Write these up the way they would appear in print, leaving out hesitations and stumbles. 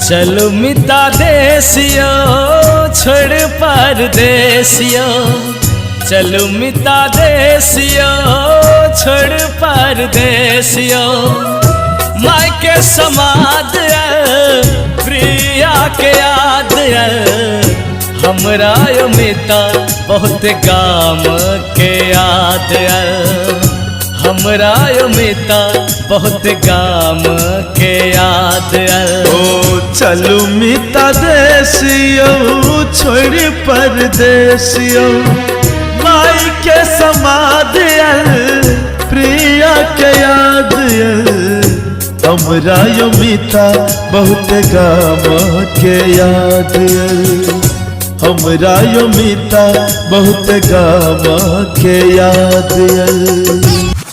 चलू मिता देसियो छोड़ परदेसियो, चलू मिता देसियो छोड़ परदेसियो। माय के समाद प्रिया के याद, हमरा यो मिता बहुत गाम के याद, हमरा यो मिता बहुत गाम के याद। ओ चलू मिता देसियो छोड़ परदेसियो, माई के समाद प्रिया के याद, हमरा यो मिता बहुत गाम के याद, हमरा यो मिता बहुत गाम के याद।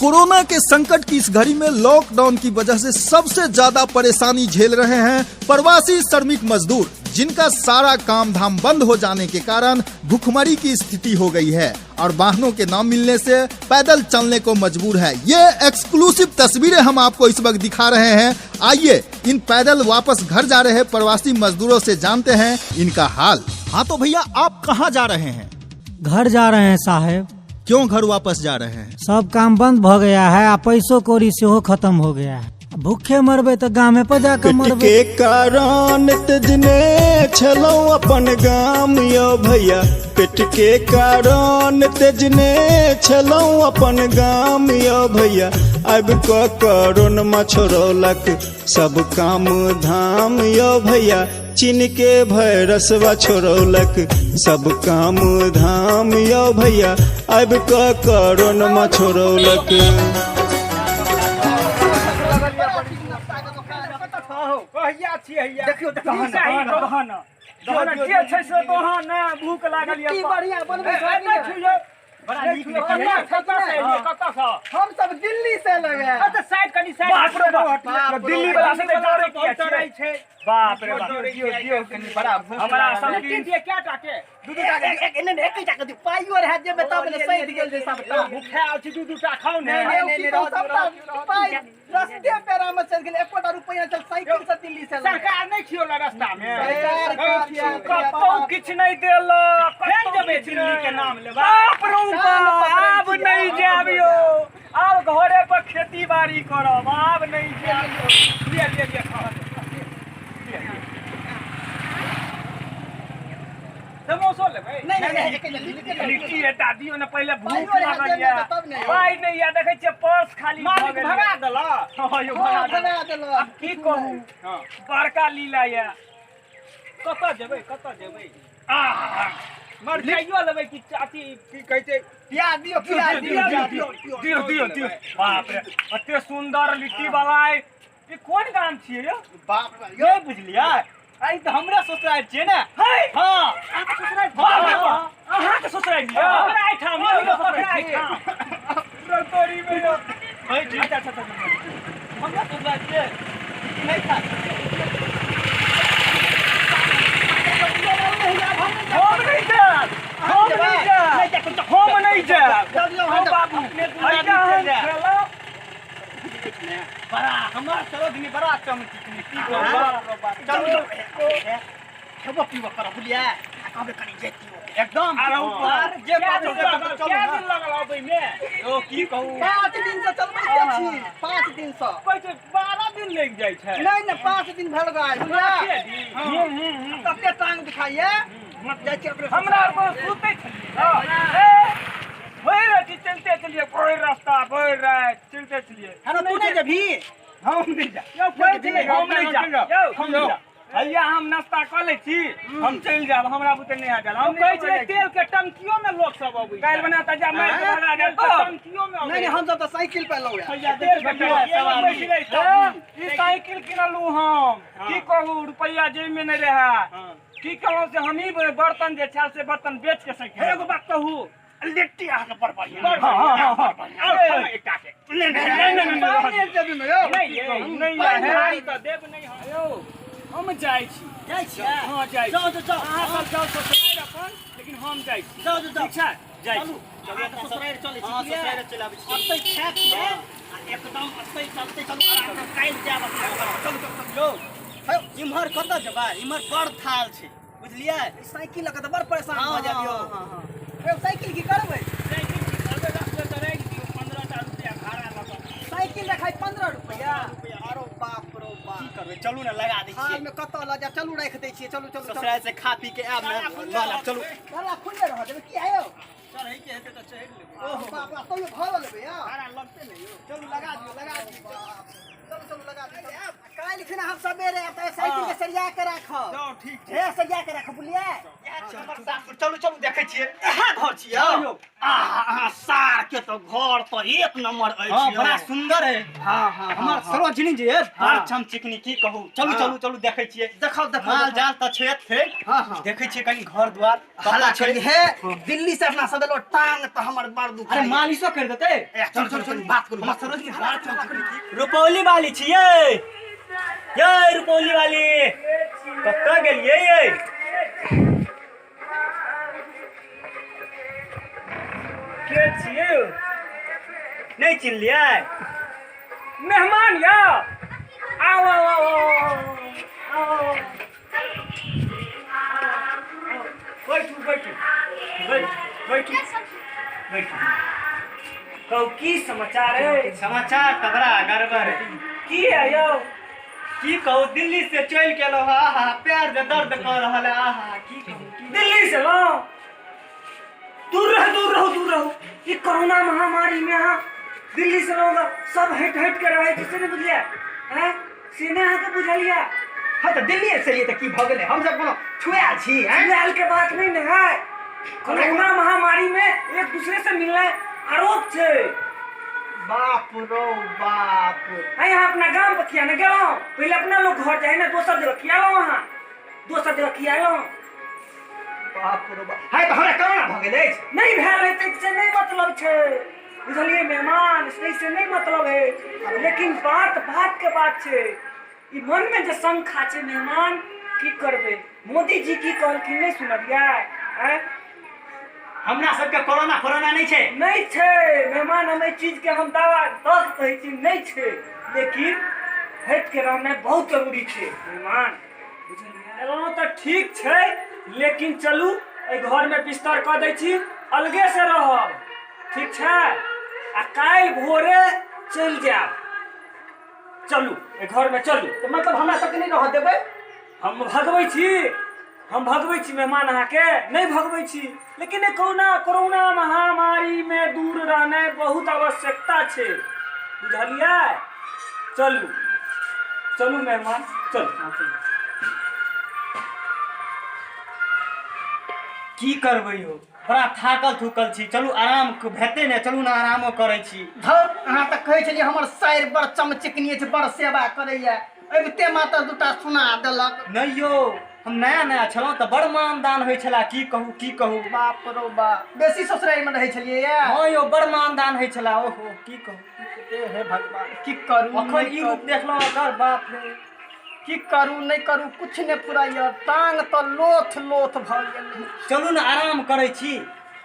कोरोना के संकट की इस घड़ी में लॉकडाउन की वजह से सबसे ज्यादा परेशानी झेल रहे हैं प्रवासी श्रमिक मजदूर, जिनका सारा काम धाम बंद हो जाने के कारण भुखमरी की स्थिति हो गई है और वाहनों के न मिलने से पैदल चलने को मजबूर है। ये एक्सक्लूसिव तस्वीरें हम आपको इस वक्त दिखा रहे हैं। आइए इन पैदल वापस घर जा रहे प्रवासी मजदूरों से जानते हैं इनका हाल। हाँ तो भैया, आप कहाँ जा रहे हैं? घर जा रहे हैं साहेब। क्यों घर वापस जा रहे हैं? सब काम बंद भ गया है आ पैसो कौड़ी सेहो खत्म हो गया है। भूखे मरबे तो गामे पर जाकर पेट मरबे। के कारण तजने छलहुँ अपन गाम यो भैया, पेट के कारण तजने छलहुँ अपन गाम यो भैया, आबि कऽ करोनमा छोड़ौलक सब काम धाम यो भैया, चीन के भैरसवा छोड़ौलक सब काम धाम यो भैया, आबि कऽ करोनमा छोड़ौलक। देखियो जे छै से तोहन ने भूख लागल ये बढ़िया बनबै छै। बड़ा नीक कतऽ से? हम सब दिल्ली से लगे। अच्छा साइड कनी साइड। बाप रे बाप, दिल्ली वाला से डरे किया छै? बाप रे बाप, दियो दियो कनी बड़ा भूख। हमरा सब की दिए क्या टाके? दू दू टाके एक एक एक टाके दियो, पाइयो रहे जेबे तब ने सैद गेल जे सबटा। भूखे आउ छी, दू दू टा खाउ ने। नहीं नहीं, सबटा पाइ रस्ते पेरा में चल गेल, एकोटा रुपैया चल साइकिल से दिल्ली से। सरकार नहीं खियोला रास्ता में? सरकार कतौ किछु नहीं देलक। फेर जेबै दिल्ली के नाम लेबै? बाप रे बाप, आब नहीं जायब यौ, आब घरे पर खेती बाड़ी करब, आब नहीं जायब यौ। लिअ लिअ लिअ खाउ। समोसो लेबै? नहीं नहीं नहीं, एक लिट्टी। लिट्टी एकटा दियौ ने पहिले, भूख पाइयो रहत लागल जेबमे यऽ। तब ने। पाइ नहि यऽ, देखै छियै पर्स खाली भऽ गेल। भगा देलक? हँ यौ, भगा देलक। भगा देलक। आब की कहू, बड़का लीला यऽ। कतऽ जेबै, कतऽ जेबै? मरचाइयो लेबै कि अथी की कहै छै? प्याज दियो, प्याज दियो, दियो दियो दियो दियो। बाप रे, एते सुन्दर लिट्टी वाला ई कोन गाम छियै यौ? बाप रे। यौ बुझलियै, आई तऽ हमरा ससुराल छियै ने। है हाँ। अहाँके ससुराल? बाप रे बाप, अहाँके ससुराल यौ? हमरा एहिठाम यौ, हमरा एहिठाम तोरी में यौ। अच्छा अच्छा अच्छा, हमरा ससुराल छियै नहीं खा। हम नहीं जायब, हम नहीं जायब, हम नहीं जायब। हम बाबू हैया हम खेलब। बड़ा हमर सरोजनी बड़ा चमकी की कहू। चलू खेबो पीबो करब बुझलियै, आ कहबै कनी जैतियो एकदम आर ऊपर जे कै बात दिन छै लागल? चलू कै ना। दिन लागल अबै में ओ की कहू, 5 दिन से चलबै छी, 5 दिन से। कहै छै 12 दिन लागि जाइ छै। नहीं नहीं, 5 दिन भेल गए बुझलियै। तते टांग दुखाइए जाइ छी अपने। हमरा आर को सुतै छलियै भरि राति, चलते चलिए भरि रास्ता भरि राति चलते चलिए। हेलो, तू नहीं जेबही? हम नहीं जा यौ, कहै छी हम नहीं जा यौ, हम नहीं जा। हैया हम नाश्ता कऽ लै छी, हम चलि जायब, हमरा बुते नहि हैत। हम कहै छियै तेल के टंकियो में लोक सब अबै काल्हि बना तऽ जा मारि के भगा देल टंकियो में। नहीं नहीं, हम सब तऽ साइकिल पे लौ। तेल के टंकी। ई साइकिल किनलहुँ हम, की कहू, रुपैआ जेब में नहि रहए, की कहलहुँ से हमही बर्तन जे छल से बर्तन बेच के साइकिल। एगो बात कहू, लिट्टी अहाँके बड़ बढ़िया। हाँ हाँ हाँ और एकटा के नहीं नहीं नहीं नहीं नहीं नहीं तऽ देब नहि यौ, हम जाइ छी। जाइ छियै? हाँ जाइ छी। जाउ जाउ, अहाँ सब जाउ ससुरारि अपन, लेकिन हम जाइ छी। जाउ जाउ। ठीक छै, जाइ छी। चलू, ससुरारि चलै छी। ससुरारि चलि आबै छी, ओतै खाय पियै आ एकदम ओतै चलते चलू आराम से, काल्हि जायब अपना घर। चलू चलू चलू। यौ इम्हर कतऽ जेबै? इम्हर बड़ थाल छै, बुझलियै? साइकिल लऽ कऽ तऽ बड़ परेशान भऽ जायब यौ। यौ साइकिल की करबै? साइकिल की करबै, रस्ते तऽ राखि दियौ, 15 टा रुपया भाड़ा लऽ कऽ। साइकिल रखाइ 15 रुपया? अरो बाप रो बाप। की करबै, चलू ने लगा दै छियै। हाल में कतऽ लऽ जायब? चलू राखि दै छियै, चलू चलू। ससुराल से खा पी के आयब ने, लऽ लेब, चलू। ताला खुलले रहऽ देबै की आयो? चढ़ै के हेतै तऽ चढ़ि लेबै। ओहो बाप रे, तैयो भरल लेबै यौ। भाड़ा लगतै ने यौ। चलू लगा दियौ, लगा दियौ। चलू चलू लगा दियौ। काल्हि खिना हम सबेरे आयब तऽ साइकिल के सरिया के राखब। जाउ, ठीक छै। हे सरिया के राखब, बुझलियै? सासुर चलू चलू, देखै छियै। इएह घर छियै यौ। आहा, अहाँ सार के तऽ घर तऽ एक नंबर अछि। हाँ, यौ। बड़ा सुंदर है। हाँ, हाँ, हमर हाँ, सरोजिनी जे है, हाँ। बड़ चमचिकनी, की कहू। चलू हाँ। चलू चलू, देखै छियै। देखाउ देखाउ। माल देखाउ। जाल तऽ छै थे। हाँ, हाँ। देखै छियै कनि घर द्वार हल्ला कतऽ छै। छोड़ि हे, दिल्ली से अपना सब एलो, टांग तऽ हमर बड़ दुख। अरे मालिशो कर देतै। चलू चलू चलू, बात करू। हमर सरोजिनी बड़ चमचिकनी। रुपौली वाली छियै ये? रुपौली वाली कतऽ गेलियै ये? के छियै? नहि चिन्हलियै? मेहमान यौ, आउ आउ आउ आउ आउ, बैठू बैठू बैठू बैठू बैठू। कहू, की समाचार है? समाचार तऽ बड़ा गड़बड़ है। की है यौ? की कहू, दिल्ली से चलि के एलहुँ, आहा, पैर जे दर्द कऽ रहल है, आहा, की कहू। दिल्ली से लाओ? दूर रहो, दूर रहो, दूर रहो। ये कोरोना महामारी में अहाँ दिल्ली से लोग सब हट हट के रहे छै, से नहि बुझलियै? हैं, से नहि अहाँके बुझलियै? हाँ तऽ दिल्ली से एलियै तऽ की भऽ गेलै? हम सब कोनो छुआ छी हैं? छुआल के बात नहीं ने है। कोरोना महामारी में एक दूसरे से मिलना आरोप छै। बाप रो बाप। है, यहाँ अपना गाम पर किया ने गेलहुँ? पहिले अपना लोग घर जाए ने, दोसर जगह किया एलहुँ अहाँ? दोसर जगह किया एलहुँ? बाप रो बाप। है तऽ हमरा कोरोना भऽ गेल अछि? नहीं भेल है तऽ से नहीं मतलब छै, बुझलियै मेहमान? से से नहीं मतलब है, लेकिन बात बात के बात छै। ई मन में जे शंका छै मेहमान, की करबै? मोदी जी की कहलखिन, नहीं सुनलियै? आँय? हमरा सबके कोरोना कोरोना नहि छै। नहीं छै मेहमान, हम एहि चीज के हम दावा दऽ के कहै छी, नहीं छै, लेकिन हटि के रहनाइ बहुत जरूरी छै मेहमान, बुझलियै? एलहुँ तऽ ठीक छै, लेकिन चलू एहि घरमे बिस्तर कऽ दै छी, अलगे से रहब, ठीक छै? आ काल्हि भोरे चलि जायब। चलू एहि घरमे चलू। तऽ मतलब हमरा सबके नहि रहऽ देबै? हम भगबै छी? हम भगबै छी मेहमान अहाँके? नहि भगबै छी, लेकिन ई कोरोना कोरोना महामारीमे दूर रहनाइ बहुत आवश्यकता छै, बुझलियै? चलू चलू मेहमान, चलू। हाँ, चलू। की करबै यौ, बड़ा थाकल थुकल छी, चलू आराम हेतै ने, चलू ने आरामो करै छी। धौ, अहाँ तऽ कहै छलियै हमर साइर बड़ चमचिकनी अछि, बड़ सेवा करैया, अबिते मात्र दूटा सुना देलक। नहि यौ, हम नया नया छलहुँ तऽ बड़ मानदान होइ छला, की कहू की कहू। बाप रो बाप, बेसी ससुरारिमे रहै छलियै या? हँ यौ, बड़ मानदान होइ छला, ओहो, की कहू। हे हे भगवान, की करू? अखन नहि ई रूप करू। देखलहुँ एकर, बाप रे। की करू नहि करू, किछु नहि फुराइया, टांग तऽ लोथ लोथ भऽ गेल। चलू ने आराम करै छी।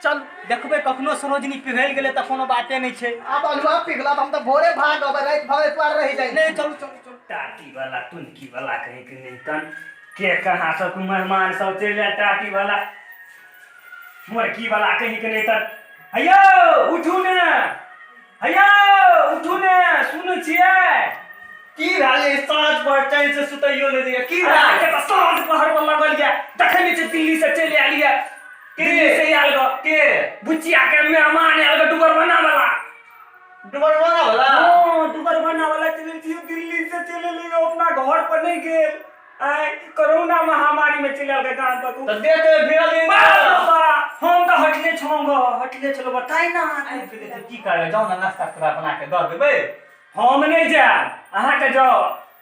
चल। देखबै कखनो सरोजनी पिघलि गेलै तऽ कोनो बाते नहि छै। आब अलुआ पिघलत, हम तऽ भोरे भागब, राति भर एतबार रहि जाइ। नहि, चलू चलू चलू। टाटी वाला टुनकी वाला कहीं के नहीं तन के कहाँ सब मेहमान सब चलि जाए। टाटी वाला मुर्गी वाला कहीं के नहीं तन। हैयो उठू ने, हैयो उठू ने, सुनै छियै? की भेलै? साँझ पर चैन से सुतैयो नहि दैया, की भेल? अहाँके तऽ साँझ पहर पर लगल यऽ। देखै नहि छियै, दिल्ली से चलि आयल यऽ। दिल्ली से आयल गऽ के? बुचिया के मेहमान आयल गऽ, डुबरबना वाला। डुबरवाना वाला? हाँ, डुबरबना वाला चलि छियै, दिल्ली से चलि एलै, अपना घर पर नहि गेल। आँय, कोरोना महामारी में चलि आयल गऽ गाम पर। तऽ देह ते भिड़ल यै। बाप रे बा, हम तऽ हटले छलहुँ गऽ, हटले छलहुँ गऽ, ताहि ने अहाँके। की करबै, जाउ ने नाश्ता तोरा बना के दऽ देबै। हम नहि जायब, अहाँके जाउ,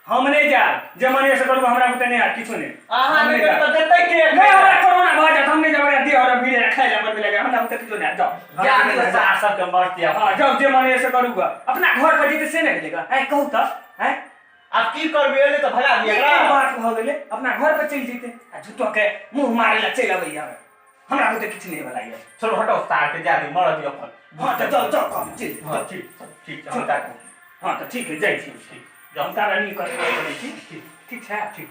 हम नहि जायब। जे मन से करू, हमरा बुते नहि हैत किछो नहि। अहाँ हम नहि नहि करब जायब। तऽ देतै के? नहि, हमरा कोरोना भऽ जायत, हम नहि जायब। हमरा देह और भीड़ खाय लए बनबै लगे, हमरा बुते किछो नहि हैत, जाउ। जा दियौ सार सबके मरती आब। हाँ जाउ, जे मन से करू गऽ। अपना घर पर जेतै से नहि भेलै गऽ। आँय कहू तऽ, आँय? आब की करबै, एलै तऽ भगा दिअ ई एकरा? कोन बात भऽ गेलै? अपना घर पर चलि जेतै आ झूठो के मुँह मारै लए चलि अबैया। हमरा बुते किछु नहि वला यऽ। चलू हटाउ सार के, जा दियौ, मरऽ दियौ अपन। हाँ तऽ जाउ जाउ, कम चलि। हाँ ठीक ठीक छै, हम जा। हाँ तऽ ठीक है, जाइ छी। ठीक। जाउ तारा नी कर दै छी। ठीक छै? ठीक।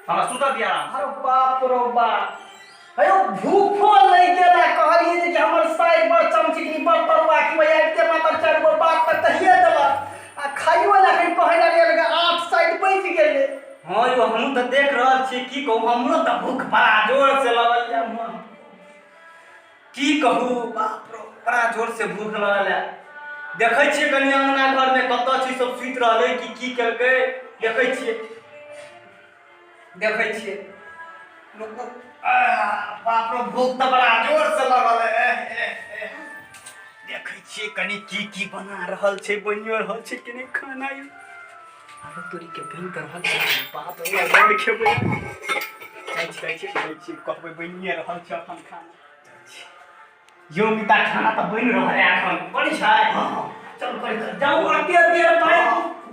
हमरा सुतऽ दिअ आराम। अरे बाप रो बाप, अयो भूखो लागि गेला। कहलियै जे कि हमर साइड बड़ चमचिकनी बड़ तरुआ खिबै, आबिते मात्र 4 गो बात तऽ कहिए देलक आ खाइयो लए एखन कहै लागलै 8 साइड बचि गेलै। हाँ यो हमहूँ तऽ देख रहल छियै, की कहू हमरो तऽ भूख बड़ा जोर से लगल यऽ। की कहू बाप रो, बड़ा जोर से भूख लगल है। देखै छियै कनि अंगना घर में कतऽ छै सब सुति रहलै कि की केलकै, देखै छियै देखै छियै। रुकू, बाप रो भूख तऽ बड़ा जोर से लगल है। देखै छियै कनि की की बना रहल छै, बनियो रहल छै कि नहि खाना। यौ आलू तोरी के बनि तऽ रहल छै, बाप रे बड़ खेबै। जाइ छी जाइ छी जाइ छी, कहबै बनिए रहल छै अखन खाना। यो मिता खाना तऽ बनि रहल है अखन, बनै छै। चल कर जाउ, अते देर भाई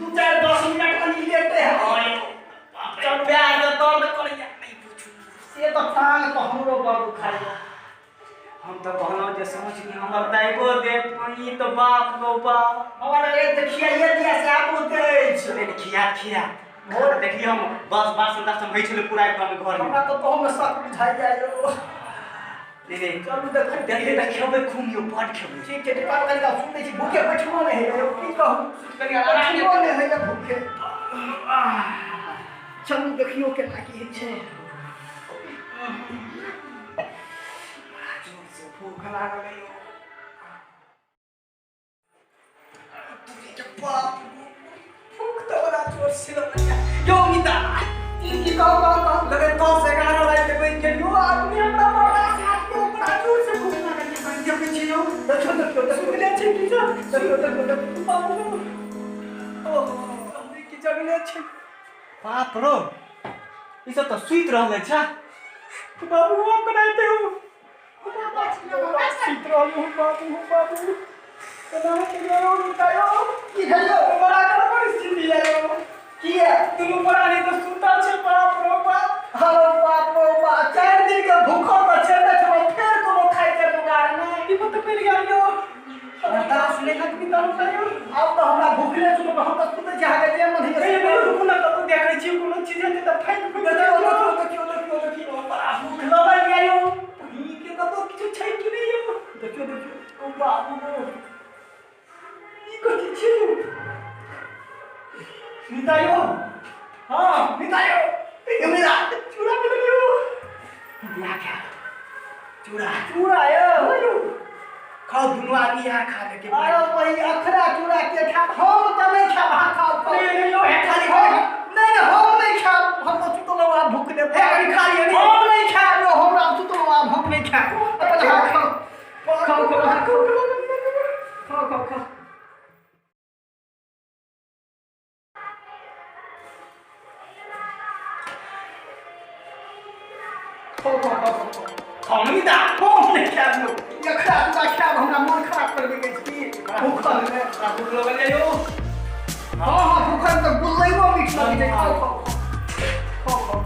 2 4 10 मिनट कनि लेट है। चल प्यार के दर्द करैया नहीं पूछू, से तऽ टांग तऽ हमरो बड़ दुखाइया। हम तऽ कहलहुँ जे समझ नहीं हमर दाइबो देत ई तऽ बाप गो बाप। हमरा एक तऽ खियाइए दिया से आब ओते अछि। नहीं खिया खिया खाना देखलियै हम बस बासन तासन होइ छलै पूरा एकदम घर में। हमरा तऽ तहूमे शक बुझाइ जाय यौ। नहीं नहीं चलू देखै देखिए तऽ खेबै खूब यौ, बड़ खेबै। ठीक छै, बाप कनि सुन दै छी, भूखे बैठबो नहि होइया यौ, की कहू कनि आराम बैठबो नहि होइया भूखे। चलू देखियौ केना की होइ छै। भूख लागल है यौ। भूख तऽ बड़ा जोर से लगैया यौ मिता। की कहू कहू कहू लगे 10 11 राति बजि गेल यौ, आदमी हमरा बड़ा साथ यौ, बड़ा जोर से भूख लागल यौ। कनि देखै छी यौ, देखियौ देखियौ देखियौ सुतले छै की सब? देखियौ देखियौ देखियौ बाबू ओ हमरे की जगले छै। बाप रो ई सब तऽ सुति रहलै छै। बाबू हम बनाते हो सुति रहल हूँ बाबू बाबू केना हेतै यौ मिता यौ? की भेल यौ? बड़ा गड़बड़ स्थिति है यौ। किया? दुनू प्राणी तऽ सुतल छै बाप रो बाप। हलो बाप रो बाप, 4 दिन के भूखल तऽ छेबे छलौ, फेर कोनो खाइ के जुगाड़ नहि। ई तऽ पड़ि गेल यौ, बर्दाश्त नहि हैत मिता हमरा यौ। आब तऽ हमरा भूखले छुटल, हम तऽ सुतै छी अहाँके जे मन होइया। नहीं रुकू ना, कतौ देखै छी कोनो चीज हेतै तऽ फाइट फुटि देखियौ जायत। देखियौ देखियौ देखियौ देखियौ बड़ा भूख लगल यऽ यौ, ई के कतौ किछु छै कि नहि यौ? देखियौ देखियौ ओ बाबू ई कथी छै यौ? मिता यौ, हाँ मिता यौ, मिता चूड़ा मिलल यौ। ला खा चूड़ा चूड़ा यौ खाओ, दुनू आदमी यहाँ खा लेके। अरे वही अखरा चूड़ा के खाब, हम तऽ नहि खाब, अहाँ खाओ खाओ। नहीं नहीं यौ, हे खाली हम नहीं हम नहीं खाब, हम तऽ सुतलहुँ आब भूखले। हे कनि खा लिअ। हम नहीं खाब यौ, हमरा सुतलहुँ आब हम नहीं खाब। अपन अहाँ खाओ खाओ खाओ अहाँ खाओ खाओ खाओ खाओ। खाओ खाओ खाओ खाओ मिता। हम नहि खायब यौ, ई अखरा चूड़ा खायब हमरा मन खराब करबै के छी भूखल मे। बड़ा भूख लगल यऽ यौ। हाँ हाँ भूखल तऽ गुल्लैबो मीठ लगै छै। खाओ खाओ खाओ खाओ खाओ।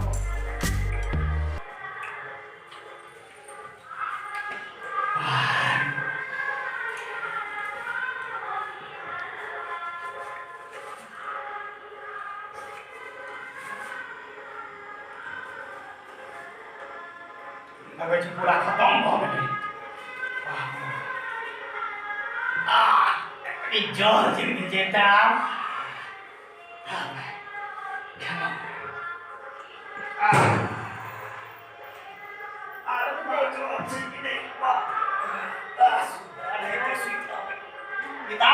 लगै छै पूरा खतम भऽ गेलै। ई जल जे मिल जेता आब। पिता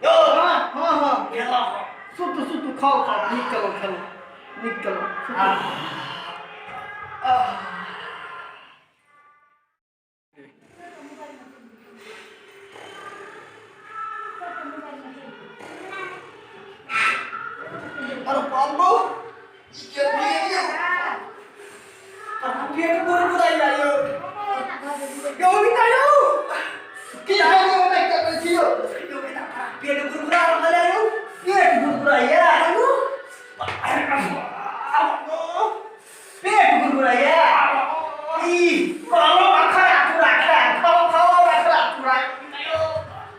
यौ। हाँ हाँ हाँ गेलहुँ हम। सुतू सुतू खाओ खाओ, नीक केलहुँ खेलहुँ, नीक केलहुँ सुतू। अरे बाबू के यौ, पेट बुरबुराइया यौ। यौ मिता यौ, की भेल यौ? नहि करै छी यौ, यौ मिता पेट बुरबुरा रहल है यौ। पेट गुरगुराइया? पेट गुरगुराइया? ई कहलहुँ अखरा चूड़ा खायब, खाओ खाओ अखरा चूड़ा।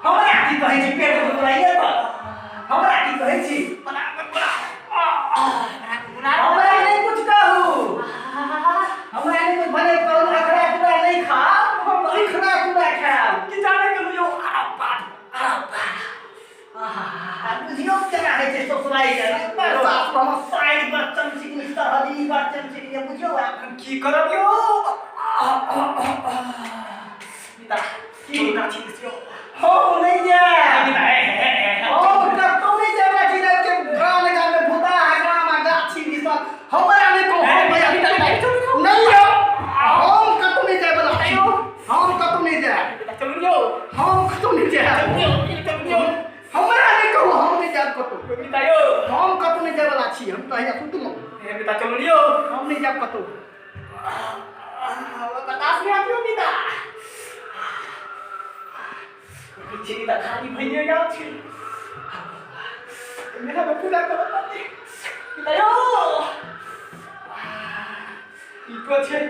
हमरा की कहै छी पेट गुरगुराइया तऽ? हमरा की कहै कहै छी हमरा नहि कुछ कहू हमरा नहि कुछ भले कहू अखरा कुरा नहि खाब हम अखरा कुरा खाब की जाने के मुझे आ बाप आ आहा बुझियौ केना होइ छै ससुराइ के सास हमर साइड पर चमचिकनी सहरी पर चमचिकनी बुझियौ आब हम की करब यौ मिता की गाछी दिस यौ हम नहि जायब हम कतौ नहि जायब गाछी राति के गाम गाम में भूता गाम आ गाछी दिस हमरा नहि कहू भैया नहि यौ हम कतौ नहि जाय बला छी हम कतौ नहि जायब चलू यौ हम कतौ नहि जायब हमरा नहि कहू हम नहि जायब कतौ मिता यौ हम कतौ नहि जाय बला छी हम तऽ हैया सुतलहुँ हे मिता चलू यौ हम नहि जायब कतौ बतास नहि आबियौ मिता छी मिता खाली भइए गेल छी मेरा में पूजा करऽ पड़तै मिता यौ ई को छै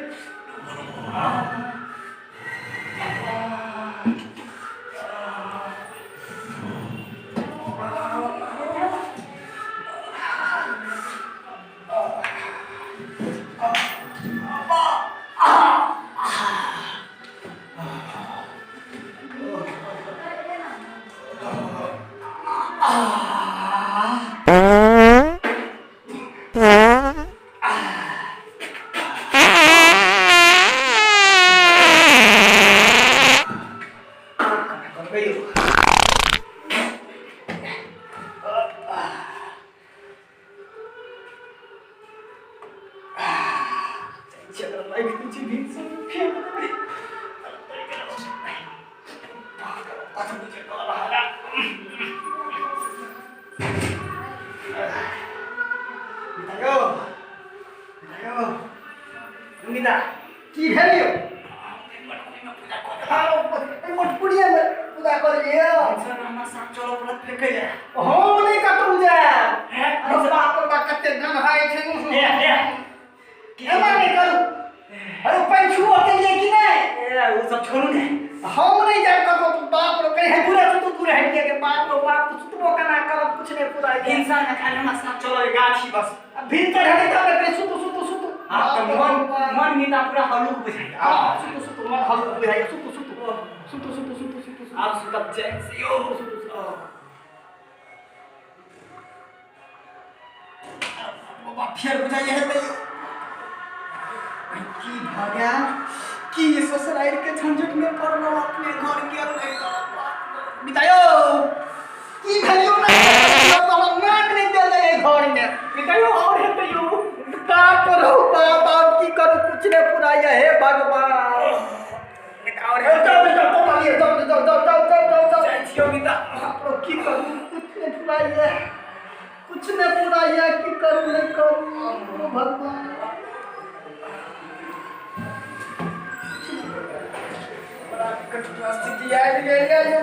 की भेल यौ मटकुड़िए में पूजा कर लियौ हम नहि कतौ जायब अरे बाप रे बाप कते गन होइ छै एना नहि करू अरे पानि छुअ के लिए कि नहि छोड़ू ने हम नहि जायब कतौ बाप रे कहीं पूरा सुतू दूर हटि के बाप रे बाप सुतबो केना करब कुछ नहि पूरा इंसान ना खाली हमरा साथ चलो गाछी बस भीतर हटि तब ने सुतू सुतू सुतू आप तो मन मन मिता पूरा हलुक बुझाइया हाँ सुतू सुतू मन हल्लुक बुझाइया सुतू सुतू सुतू सुतू सुतू सुतू सुतू आप सुतब चैन से यो बाबा फेर बुझाइया है तैयो की भऽ गेल की ससुराल के झंझट में पड़लहुँ अपने घर के नहीं तो बितायो की भेलियो ना हमर नाक नहि देल जाय घर में बितायो और है तैयो का करू बाप बाप की करू कुछ नहीं पूरा हे भगवान और जाओ जाओ जाओ जाओ जाओ जाओ जाओ जाओ जाओ जाओ जाइ छियो बिता बाप की करू कुछ नहीं पूरा ये कुछ नहीं पूरा ये की करू नहीं करू ओ भगवान बड़ा विकट परिस्थिति आबि गेल यौ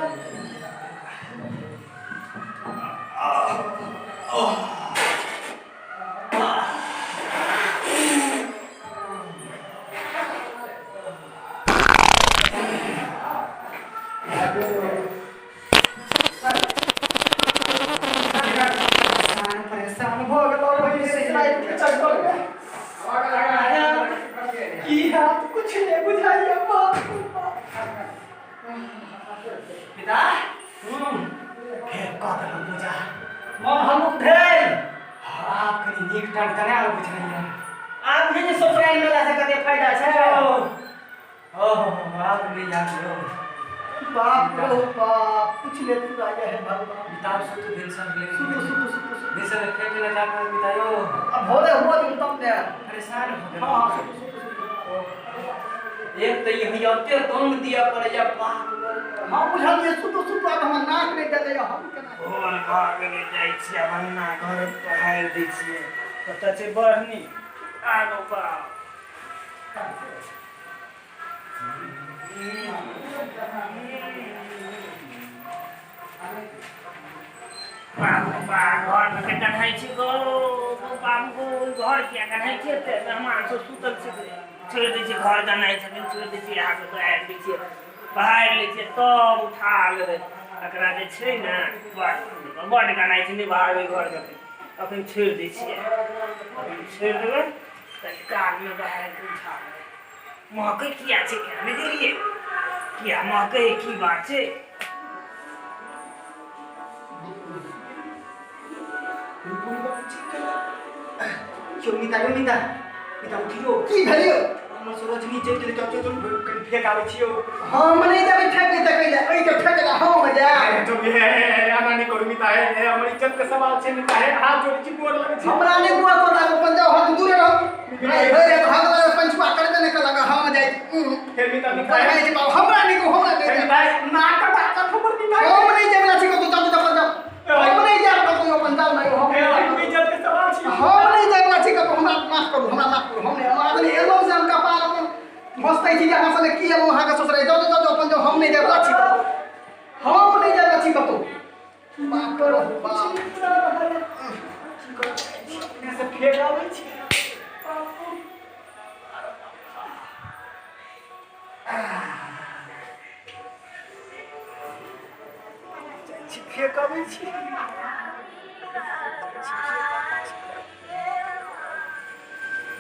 परेशान भऽ गेलहुँ ओहि ससुराल के चक्कर में की हाथ कुछ नहीं बुझाइया बाप रे बाप। पिता फेर कऽ देलहुँ पूजा मन हल्लुक भेल आब कनि नीक टन टनायल बुझाइया आब बुझै छै ससुराल मेला से कते फायदा छै ओहो आब नहि याद यौ बाप रे बाप कुछ नहीं पूरा ये है भगवान किताब सुतू भिनसर ले सुतू सुतू सुतू सुतू भिनसर फेर चले जाकर बितायो अब भोरे हुआ दिन तब ने परेशान हो गेलहुँ। हाँ हाँ सुतू सुतू सुतू एक तऽ ई एते दम दिअ पड़ैया बाप रे। हम बुझलियै सुतू सुतू आब हमर नाक नहि देलै हम केना भोर भऽ गेलै जाइ छियै आब अङ्गना घर बहारि दै छियै कतऽ छै बढ़नी आगो बाप बाप रे बाप घरमे के गन्हाइ छै गो गो बाप गो घर किया गन्हाइ छै एते मेहमान सब सुतल छै छोड़ि दै छियै घर गन्हाइ छथिन छोड़ि दै छियै अहाँके बहारि दै छियै बहारि लै छियै तब उठा लेबै एकरा जे छै ने बड बड गनाइ छै नहि बाहरबै घरके अखन छोड़ि दै छियै अखन छोड़ि देबै तऽ काजमे बाहर के उठा लेबै महकै किया छै किया नहि गेलियै किया महकै की बात छै यौ मिता यौ मिता मिता उठियो की भेल यौ हमर सरोजनी चलि गेलै चल चल कनि फेक आबै छियौ हम नहि जेबै फेक नहि तकै लए एहि के फेक लए हम जायब हे हे एना नहि करू मिता हे हे हमर इज्जत के सवाल छै मिता हे हाथ जोड़ै छी गोर लगै छी हमरा नहि गोर तोर लागू अपन जाउ हम दूरे रहू आइ भरि राति हम पंचुआ करबे नहि कलक हम जाइ हे मिता मिता पढ़ाइ छै बाबू हमरा नहि कहू हमरा नहि हे जायब मिता नाक डाक हमर मिता हम नहि जायब छी कतौ जाउ अपन जाउ हम नहि जायब कतौ अपन जाउ नहि हम हे इज्जत के सवाल छी हम नहि जायब छी कतौ हमरा माफ करू हमरा माफ करू हम नहि हम आदमी एलहुँ से हम कपार अपन मस्तै छी जे अहाँ सने की एलहुँ अहाँके ससुरारि जाउ जाउ जाउ अपन जाउ हम नहि जायब छी कतौ हम नहि जायब छी कतौ बाप रे बाप से फेक आबै छी फेक आबै छी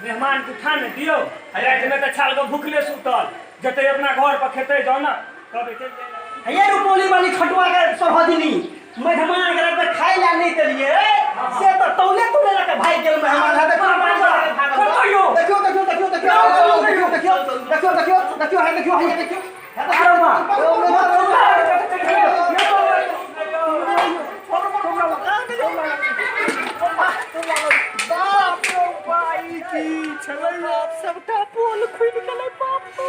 मेहमान के उठा ने दियौ रातिमे तऽ छाल के भूखले सुतल जेतै अपना घर पर खेतै जाउ ने कहबै चलि जाइ हे रुपौली वाली खटुआ के सरहदिनी मेहमान के रात में खाइ ला नहीं देलिए से तो तौले तौले लके भाग गेल मेहमान है देखियो कतौ देखियो देखियो देखियो देखियो देखियो देखियो देखियो देखियो देखियो है देखियो है देखियो सबटा पोल खुलि गेलै बापू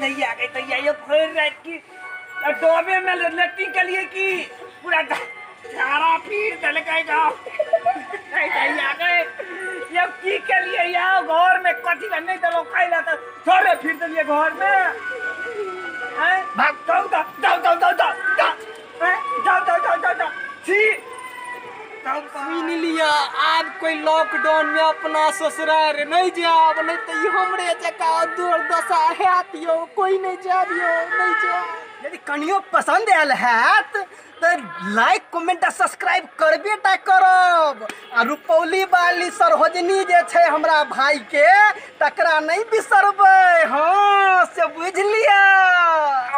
दैया के दैया ये भरि राति की डोबे में लेटी के लिए की पूरा झाड़ा पीर देलकै गाँव दैया के ये की के लिए या घर में कथी ला नहीं देलौ खाइ ला तऽ छोड़े फिर देलिए घर में हैं भाग जाओ जाओ जाओ जाओ जाओ जाओ जाओ हैं जाओ जाओ जाओ जाओ जाओ छी सुनि लिअ आब कोई लॉकडाउन में अपना ससुरार नहीं जायब नहीं तऽ ई हमरे जकाँ दुर्दशा हैत यौ कोई नहीं जायब यौ नहीं जायब यदि कनियो पसंद आयल हैत तऽ लाइक कमेंट आ सब्सक्राइब करबे टा करब आ रुपौली वाली सरोजनी जे छै हमरा भाई के तकरा नहीं बिसरबै हँ से बुझि लिअ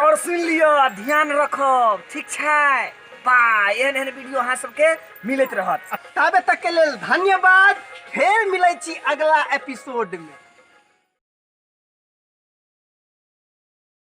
और सुनि लिअ ध्यान रखब ठीक छै बाय एहन एहन वीडियो अहाँ सबके मिलैत रहत ताबे तक के लेल धन्यवाद फेर मिलै छी अगला एपिसोड में।